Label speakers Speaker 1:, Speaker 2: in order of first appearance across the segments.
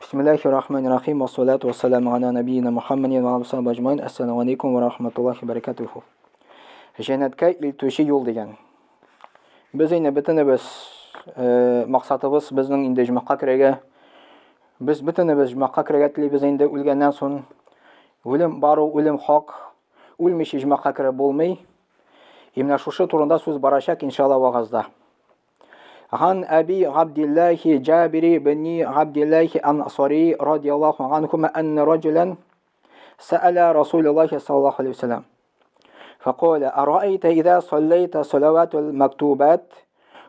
Speaker 1: Бисмиллахи рахмани рахим. Вассалату вассаламу аля набийина Мухаммадин ва алейхи вассалам аҗмаин. Ассаламу алейкум ва рахматуллахи ва баракатуху. Җәннәткә илтүче юл дигән. Без инде бөтенебез э, максатыбыз безнең инде җмакка керергә. Без бөтенебез җмакка керергә телибез инде үлгәннән соң. Үлем бару, үлем хак. Үлмичә җмакка кереп булмый. И менә шушы турында сүз барачак иншалла вагазда. Ган Әби Габдиллахи Джабири бни Габдиллахи Ансари радиаллаху анхума анна раджулан сәәлә Расулуллахи саллаллаху алейхи вәсәлләм. فقال أرأيت إذا صليت صلوات المكتوبات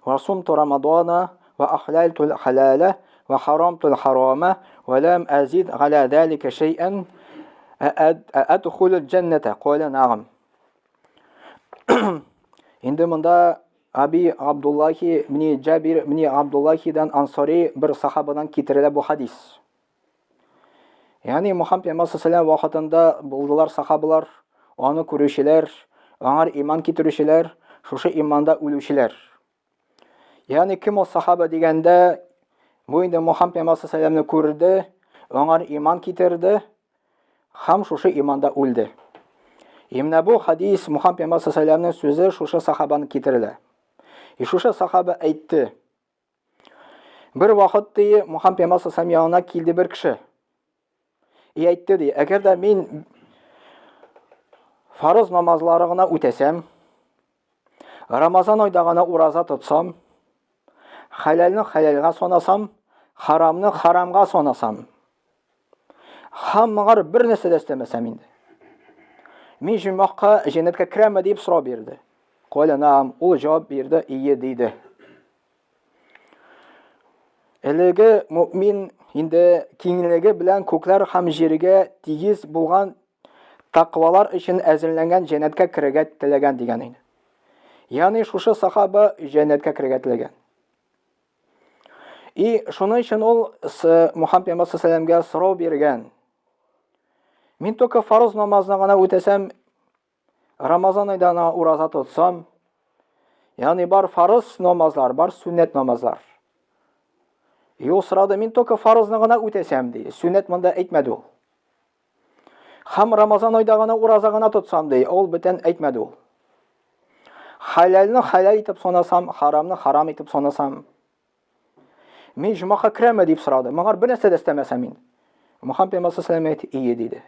Speaker 1: وصمت رمضان وأحللت الحلال وحرمت الحرام ولم أزد على ذلك شيئا أدخل الجنة قال نعم Инде монда Аби Абдуллахи бни Джабир бни Абдуллахидан Ансари бер сахабадан китерелә бу хадис. Ягъни Мухаммад пәйгамбәр саллаллаху вакытында булдылар сахабалар, аны күрүчеләр, аңар иман китерүчеләр, шушы иманда үлүчеләр. Ягъни кем ул сахаба дигәндә, бу инде Мухаммад пәйгамбәр саллаллаху күрде, аңар иман китерде, Һәм шушы иманда үлде. И менә бу хадис Мухаммад пәйгамбәр саллаллаху сүзе шушы сахабаны китерелә. И шушы сахаба әйтте. Бер вакыт ди Мухаммад пәйгамбәр саллаллаху янына килде бер кеше. И әйтте ди, әгәр дә мин фарыз намазлары гына үтәсәм, Рамазан айда гына ураза тотсам, хәләлне хәләлгә санасам, харамны харамга санасам, һәм моңар бер нәрсә дә өстәмәсәм инде. Мин җомгага җәннәткә керәме дип сорау бирде. Каля наам, ул җавап бирде, ие диде. Әлеге мөмин инде киңлеге белән күкләр һәм җиргә тигез булган тәкъвалар өчен әзерләнгән җәннәткә керергә теләгән дигән инде. Ягъни шушы сахаба җәннәткә керергә теләгән. И шуның өчен ул Мухаммад пәйгамбәр саллаллаху сорау биргән. Мин только фарыз намазны гына үтәсәм, Рамазан айда гына ураза тотсам, ягъни бар фарыз намазлар, бар суннәт намазлар. И ул сорады, мин только фарызны гына үтәсәм, ди. Суннәт монда әйтмәде ул. Хам Рамазан айда гына ураза гына тотсам, ди, ул бүтән әйтмәде ул. Хәләлне хәләл итеп санасам, харамны харам итеп санасам. Мин җомака керәме дип сорады. Моңар бер нәрсә дә өстәмәсәм мин. Мухаммад пәйгамбәр саллаллаху алейһи ие диде.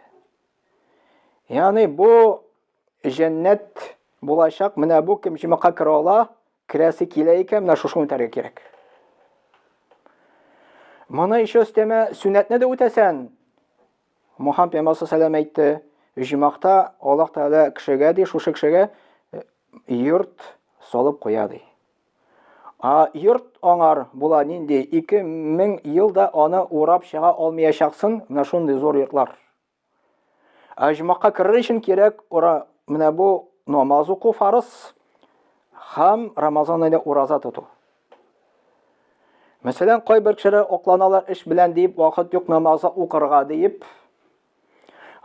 Speaker 1: Ягъни бу җәннәт булачак. Менә бу кем җомака керә ала, Керәсе килә икән, менә шушыны үтәргә кирәк. Моны еще өстәмә сөннәтне дә үтәсән. Мухаммад пәйгамбәр саллаллаху әйтте, җомакта Аллаһ Тәгалә кешегә ди, шушы кешегә э, йорт салып куя ди. А йорт аңар була нинди? 2000 елда аны урап чыга алмаячаксын, менә шундый зур йортлар. Ә җомакка керер өчен кирәк ура, менә бу намаз уку фарыз һәм Рамазан аенда ураза тоту. Мәсәлән, кайбер кешеләр акланалар эш белән дип, вакыт юк намазы укырга дип.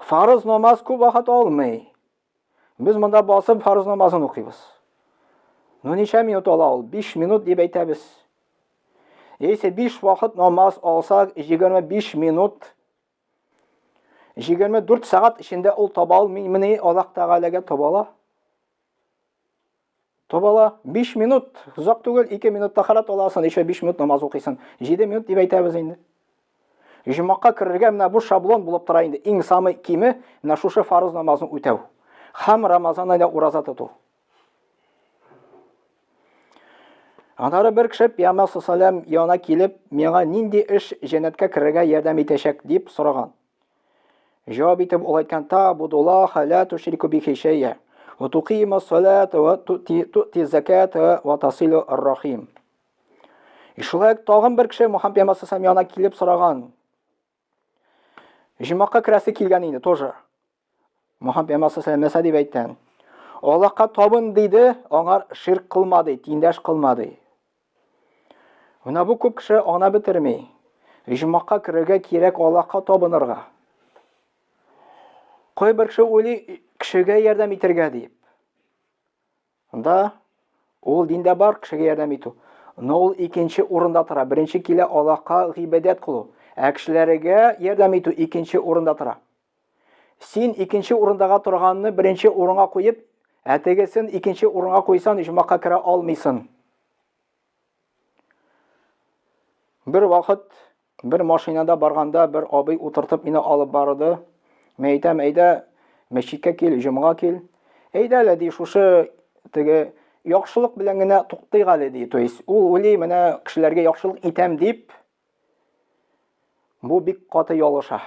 Speaker 1: Фарыз намаз күп вакыт алмый. Без монда басып фарыз намазын укыйбыз. Ну ничә минут ала ул? 5 минут дип әйтәбез. Яисә 5 вакыт намаз алсак, 25 минут 24 сәгать эчендә ул таба алмый, менә Аллаһ Тәгаләгә таба ала. Таба ала. 5 минут, озак түгел, 2 минут тахарат аласың, еще 5 минут намаз укыйсың. 7 минут дип әйтәбез инде. Җомакка керергә менә бу шаблон булып тора инде. Иң самый киме менә шушы фарыз намазын үтәү. Һәм Рамазан аенда ураза тоту. Аннары бер кеше Пәйгамбәр саллаллаху янына килеп, миңа нинди эш җәннәткә керергә ярдәм итәчәк дип сораган. Җавап итеп ул әйткән: "Та будуллаха ла тушрику бихи шәйя, ва туқима салата ва ту'ти заката ва тасилу ар-рахим." И шулай тагын бер кеше Мухаммад пәйгамбәр саллаллаху янына килеп сораган. Җомакка керәсе килгән инде тоже. Мухаммад пәйгамбәр саллаллаху нәрсә дип әйткән? Аллаһка табын диде, аңар ширк кылма ди, тиңдәш кылма ди. Менә бу күп кеше аңлап бетерми. Җомакка керергә кирәк Аллаһка табынырга. Кайбер кеше уйлый, кешегә ярдәм итәргә дип. Да, ул диндә бар кешегә ярдәм итү. Но ул икенче урында тора. Беренче килә Аллаһка гыйбадәт кылу. Ә кешеләргә ярдәм итү икенче урында тора. Син икенче урындага торганны беренче урынга куеп, ә тегесен икенче урынга куйсан, оҗмахка керә алмыйсың. Бер вакыт бер машинада барганда бер абый утыртып мине алып барды. Мин әйтәм, әйдә, мәчеткә кил, җомга кил. Әйдә әле, ди, шушы теге яхшылык белән генә туктыйк әле, ди. То есть ул уйлый, менә кешеләргә яхшылык итәм дип, бу бик каты ялгыша.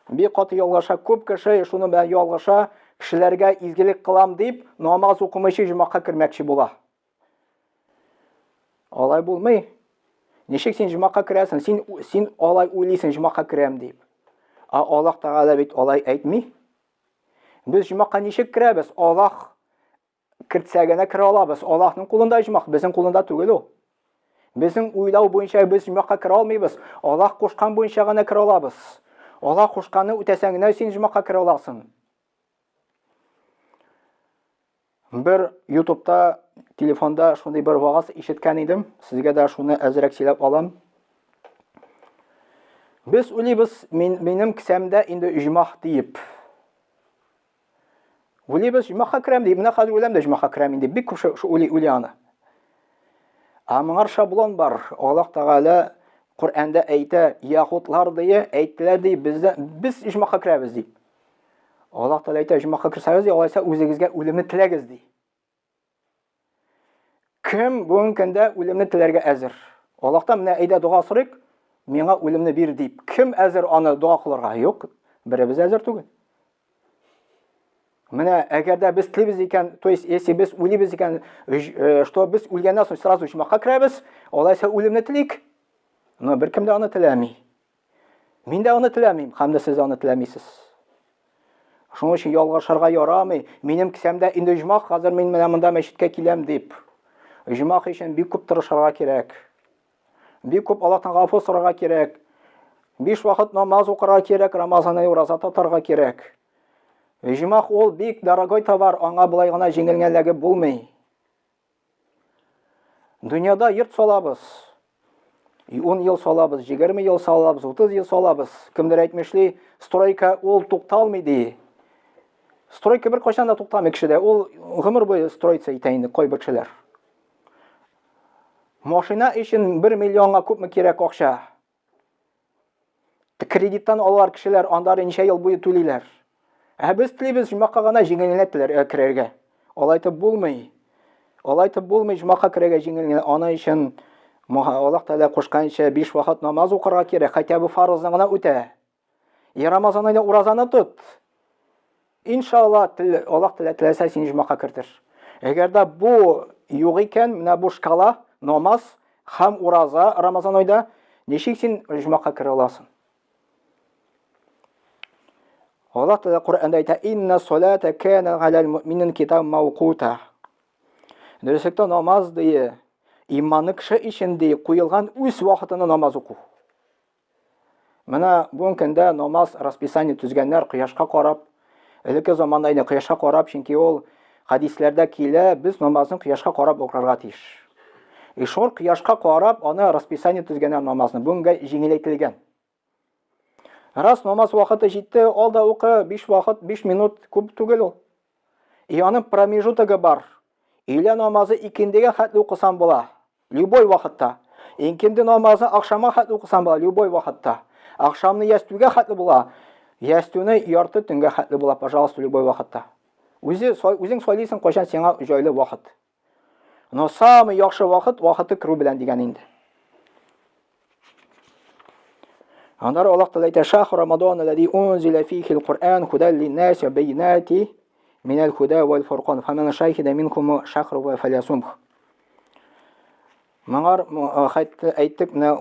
Speaker 1: Бик каты ялгыша. Күп кеше шуны белән ялгыша, кешеләргә изгелек кылам дип, намаз укымыйча җомгага кермәкче була. Алай булмый. Ничек син җомакка керәсең? Син син алай уйлыйсың, җомакка керәм дип. Ә Аллаһ Тәгалә бит алай әйтми. Без җомакка ничек керәбез? Аллаһ кертсә генә керә алабыз. Аллаһның кулында җомак, безнең кулында түгел ул. Безнең уйлау буенча без җомакка керә алмыйбыз. Аллаһ кушкан буенча гына керә алабыз. Аллаһ кушканны үтәсәң генә син җомакка керә аласың. Бер ютубта, телефонда шундый бер вагаз ишеткән идем. Сезгә дә шуны әзрәк сөйләп алам. Без уйлыйбыз, мин, минем кесәмдә инде оҗмах диеп. Уйлыйбыз, оҗмахка керәм дип. Менә хәзер үләм дә оҗмахка керәм инде. Бик күп шу уйлый, уйлый аны. Ә моңар шаблон бар. Аллаһ Тәгалә Коръәндә әйтә, яһудлар дие, әйттеләр ди, бездә без оҗмахка керәбез дип. Аллаһ Тәгалә әйтә, оҗмахка керсәгез, алайса үзегезгә үлемне теләгез ди. Кем бүгенге көндә үлемне теләргә әзер? Аллаһтан менә әйдә дога сорыйк, миңа үлемне бир дип. Кем әзер аны дога кылырга? Юк, беребез әзер түгел. Менә әгәр дә без телибез икән, то есть если без уйлыйбыз икән, э, что без үлгәннән соң сразу оҗмахка керәбез, алайса үлемне телик. Но беркем дә аны теләми. Мин дә аны теләмим, һәм дә сез аны теләмисез. Шуның өчен ялгышырга ярамый. Минем кесәмдә инде оҗмах, хәзер мин менә монда мәчеткә киләм дип. Оҗмах өчен бик күп тырышырга кирәк. Бик күп Аллаһтан гафу сорарга кирәк. Биш вакыт намаз укырга кирәк, Рамазан ае ураза тотарга кирәк. Оҗмах ул бик дорогой товар, аңа болай гына җиңел генә эләгеп булмый. Дөньяда йорт салабыз. 10 ел салабыз, 20 ел салабыз, 30 ел салабыз. Кемдер әйтмешли, стройка ул тукталмый ди. Стройка бер кайчан да туктамый кешедә. Ул гомер буе строиться итә инде кайбер кешеләр. Машина өчен 1 миллионга күпме кирәк акча? Кредиттан алалар кешеләр, анда ничә ел буе түлиләр. Ә без телибез җомакка гына җиңел генә теләр, керергә. Алай итеп булмый. Алай итеп булмый җомакка керергә җиңел генә. Аны өчен Аллаһ Тәгалә кушканча биш вакыт намаз укырга кирәк, хотя бы фарызны гына үтә. И Рамазан аенда уразаны тот. Иншалла, Аллаһ Тәгалә теләсә сине җомакка кертер. Әгәр дә бу юк икән, менә бу шкала, намаз һәм ураза Рамазан айда, ничек син җомакка керә аласың? Аллаһ Тәгалә Коръәндә әйтә: "Инна салата кана галәл муъминин китаб мавкута." Дөреслектә намаз ди, иманлы кеше өчен ди, куелган үз вакытында намаз уку. Менә бүгенге көндә намаз расписание төзгәннәр кояшка карап, элекке заманда инде кояшка карап, чөнки ул хәдисләрдә килә, без намазны кояшка карап укырга тиеш. И шул кояшка карап, аны расписание төзгәннәр намазны. Бүгенгә җиңеләйтелгән. Раз намаз вакыты җитте, ал да укы, 5 вакыт, 5 минут күп түгел ул. И аның промежутогы бар. Өйлә намазы икендегә хәтле укысам була. Любой вакытта. Икенде намазы ахшамга хәтле укысам була, любой вакытта. Ахшамны ястүгә хәтле була. Ястүне ярты төнгә хәтле була, пожалуйста, любой вакытта. Үзе, үзең сайлыйсың, кайчан сиңа җайлы вакыт. Но самый яхшы вакыт, вакыты керү белән дигән инде. Аннары Аллаһ Тәгалә әйтә: "Шахр Рамадан аллази унзила фихил Куръан худал линнас ва байинати минал худа вал фуркан. Фаман шахида минкум шахр ва фалясумх." Моңар хәтта әйттек менә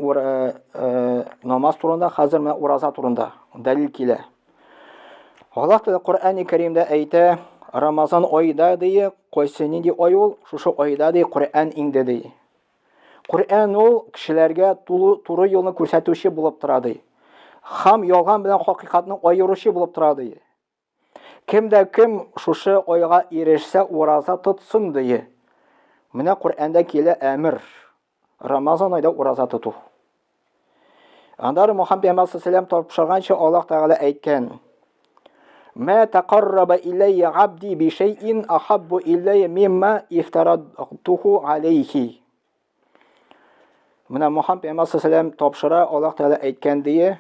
Speaker 1: намаз турында, хәзер менә ураза турында дәлил килә. Аллаһ Тәгалә Коръәни Кәримдә әйтә, Рамазан айда ди, кайсы нинди ай ул? Шушы айда ди Коръән иңде ди. Коръән ул кешеләргә тулы туры юлны күрсәтүче булып тора ди. Хам ялган белән хакыйкатьне аеручы булып тора ди. Кем дә кем шушы айга ирешсә, ураза тотсын ди. Менә Коръәндә килә әмер. Рамазан айда ураза тоту. Аннары Мухаммад пәйгамбәр саллаллаху тапшырганча Аллаһ Тәгалә әйткән: Ма тақарраба иләйя абди би шәйин ахаббу иләйя мимма ифтарадтуху алейхи. Менә Мухаммад пәйгамбәр саллаллаху тапшыра, Аллаһ Тәгалә әйткән дие.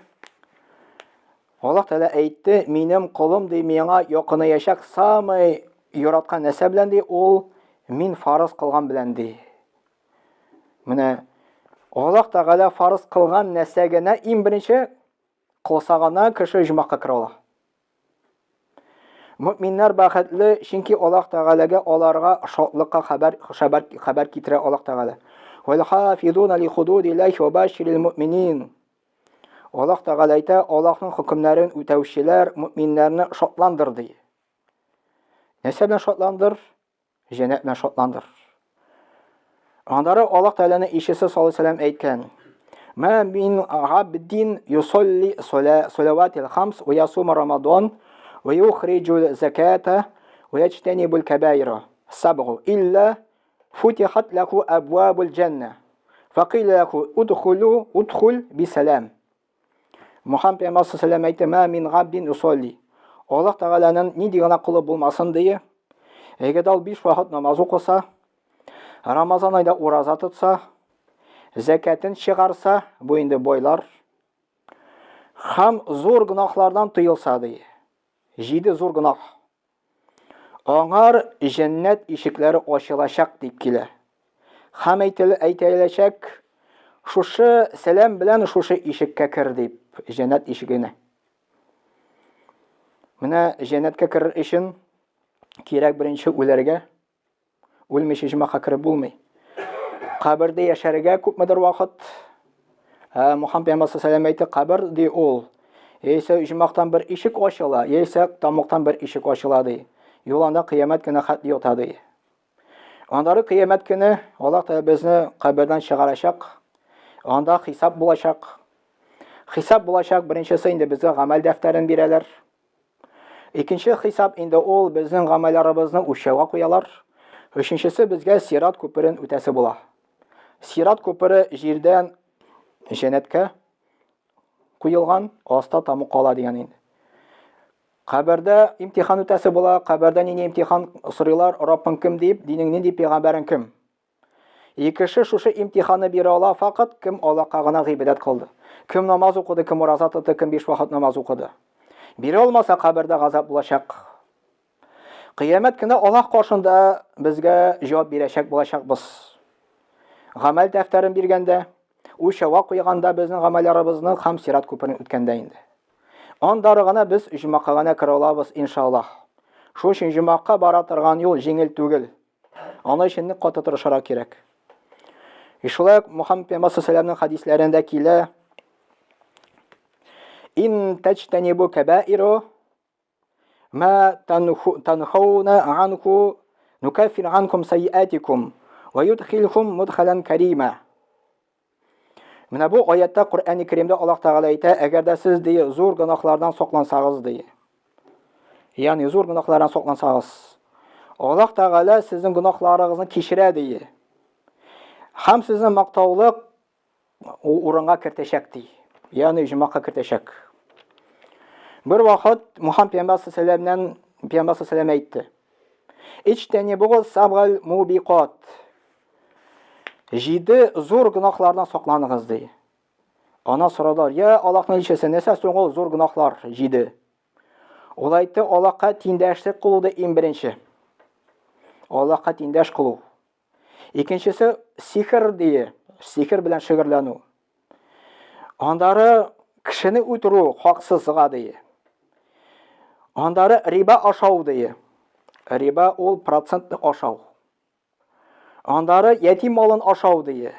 Speaker 1: Аллаһ Тәгалә әйтте, минем колым ди миңа якынаячак самый яраткан нәрсә белән ди, ул мин фарыз кылган белән ди. Менә Аллаһ Тәгалә фарыз кылган нәрсә генә иң беренче кылса гына кеше оҗмахка керә ала. Мөминнәр бәхетле, чөнки Аллаһ Тәгаләгә аларга шатлыкка хәбәр хәбәр хәбәр китерә Аллаһ Тәгалә. Вал хафизуна ли худудиллахи ва баширил мөминин. Аллаһ Тәгалә әйтә, Аллаһның хөкемнәрен үтәүчеләр мөминнәрне шатландыр ди. Нәрсә белән шатландыр? Җәннәт белән шатландыр. Аннары Аллаһ Тәгаләнең илчесе саллаллаһу алейһи әйткән: "Ма мин габдин юсалли салаватил хамс ва ясум рамадан ва юхриджу заката ва яҗтанибул кабаира сабгу илля футихат лаху абвабул җанна. Факила лаху удхулу удхул бисалам." Мухаммад пәйгамбәр саллаллаху әйтте, "Ма мин габдин юсалли." Аллаһ Тәгаләнең нинди генә колы булмасын дие, әгәр дә ул биш вакыт намаз укыса, Рамазан айда ураза тотса, зәкәтен чыгарса, бу инде байлар, һәм зур гөнаһлардан тыелса ди. Җиде зур гөнаһ. Аңар җәннәт ишекләре ачылачак дип килә. Һәм әйтеләчәк, шушы сәлам белән шушы ишеккә кер дип, җәннәт ишегенә. Менә җәннәткә керер өчен кирәк беренче үләргә. Үлмичә җомака кереп булмый. Кабердә яшәргә күпмедер вакыт. Ә, Мухаммад пәйгамбәр саллаллаху әйтте, кабер ди ул. Яисә җомактан бер ишек ачыла, яисә тамуктан бер ишек ачыла ди. Юл анда кыямәт көне хәтле ята ди. Аннары кыямәт көне Аллаһ Тәгалә безне кабердән чыгарачак. Анда хисап булачак. Хисап булачак, беренчесе инде безгә гамәл дәфтәрен бирәләр. Икенче хисап инде ул безнең гамәлләребезне үлчәүгә куялар. Өченчесе безгә сират күперен үтәсе була. Сират күпере җирдән җәннәткә куелган, аста таму кала дигән инде. Кабердә имтихан үтәсе була, кабердә нинди имтихан сорыйлар, Раббың кем дип, динең нинди, пәйгамбәрең кем? И кеше шушы имтиханны бирә ала факат кем Аллаһка гына гыйбадәт кылды. Кем намаз укыды, кем ураза тотты, кем биш вакыт намаз укыды. Бирә алмаса кабердә газап булачак. Кыямәт көне Аллаһ каршында безгә җавап бирәчәк булачакбыз. Гамәл дәфтәрен биргәндә, үлчәүгә куйганда безнең гамәлләребезне һәм сират күперен үткәндә инде. Андары гына без җомака гына керә алабыз, иншаллаһ. Шул өчен җомака бара торган юл җиңел түгел. Аны өчен нык каты тырышырга кирәк. И шулай ук Мухаммад пәйгамбәр саллаллаху хәдисләрендә килә. Ин таҗтанибу кабаиру ма танхауна анху нукаффир анкум сайиатикум ва юдхилхум мудхалан карима. Менә бу аятта Коръәни Кәримдә Аллаһ Тәгалә әйтә, әгәр дә сез ди зур гөнаһлардан саклансагыз ди. Ягъни зур гөнаһлардан саклансагыз, Аллаһ Тәгалә сезнең гөнаһларыгызны кичерә ди. Һәм сезне мактаулы урынга кертәчәк ди. Ягъни җомака кертәчәк. Бер вакыт Мухаммад пәйгамбәр саллаллаху пәйгамбәр саллаллаху әйтте. Иҗтәнибу сабгал мубикат. Җиде зур гөнаһлардан сакланыгыз, ди. Ана сорадылар, я Аллаһның илчесе, нәрсә соң ул зур гөнаһлар җиде? Ул әйтте, Аллаһка тиңдәшлек кылу ди иң беренче. Аллаһка тиңдәш кылу. Икенчесе сихер ди, сихер белән шөгерләнү. Андары кешене үтерү хаксызга ди. Андары риба ашау ди. Риба ул процентны ашау. Андары ятим малын ашау дие.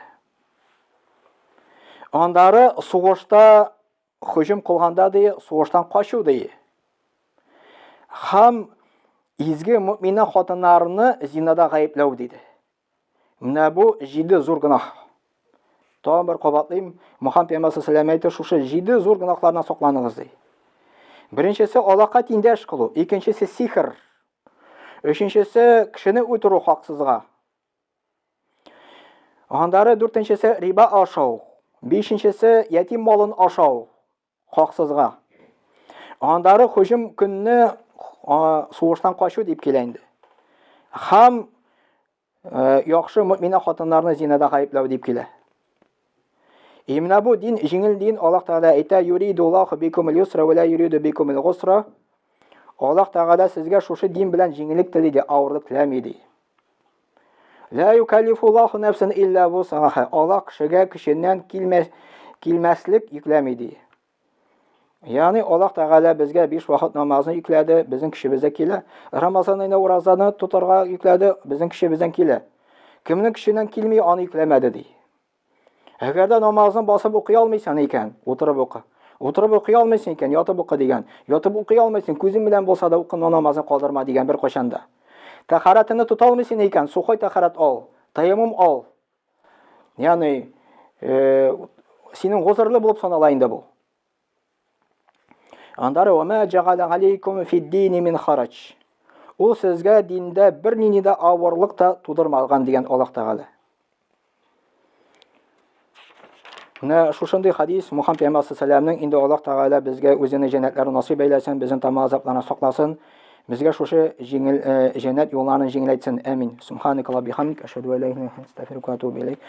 Speaker 1: Андары сугышта һөҗүм кылганда дие, сугыштан качу дие. Һәм изге мөминә хатыннарны зинада гаепләү диде. Менә бу җиде зур гөнаһ. Тагын бер кабатлыйм, Мухаммад пәйгамбәр саллаллаху әйтте, шушы җиде зур гөнаһлардан сакланыгыз ди. Беренчесе Аллаһка тиңдәш кылу, икенчесе сихер, Өченчесе кешене үтерү хаксызга. Аннары дүртенчесе риба ашау. Бишенчесе ятим малын ашау хаксызга. Андары һөҗүм көнне сугыштан качу дип килә инде. Һәм Э, яхшы мөминә хатыннарны зинада гаепләү дип килә. И менә бу дин җиңел дин, Аллаһ Тәгалә әйтә, юридуллаху бикумул юсра ва ла юриду бикумул гусра. Аллаһ Тәгалә сезгә шушы дин белән җиңеллек тели ди, авырлык теләми ди. Ла юкаллифуллаху нәфсән илля вусаха. Аллаһ кешегә көченнән килмәс килмәслек йөкләми ди. Ягъни Аллаһ Тәгалә безгә биш вакыт намазны йөкләде, безнең көчебездә килә. Рамазан аенда уразаны тотарга йөкләде, безнең көчебездән килә. Кемнең көченнән килми, аны йөкләмәде ди. Әгәр дә намазны басып укый алмыйсың икән, утырып укы. Утырып укый алмыйсың икән, ятып укы дигән. Ятып укый алмыйсың, күзең белән булса да укы, но намазны калдырма дигән бер кайчан да. Тәһарәтеңне тота алмыйсың икән, сухой тәһарәт ал, таяммум ал. Ягъни, э, синең гозерлы булып санала инде бу. Андары ва ма җагала алейкум фид-дини мин хараҗ. Ул сезгә диндә бернинди дә авырлык та тудырмаган дигән Аллаһ Тәгалә. Менә шушындый хадис Мухаммад пәйгамбәр саллаллаху инде Аллаһ Тәгалә безгә үзенең җәннәтләрен насыйп әйләсен, безнең тәмам азаплардан сакласын. Безгә шушы җиңел э, җәннәт юлларын җиңеләйтсен. Амин. Субханакаллаһ бихамдик, ашһаду ан ла илаһа илля анта, астагфирука ва атубу илейк.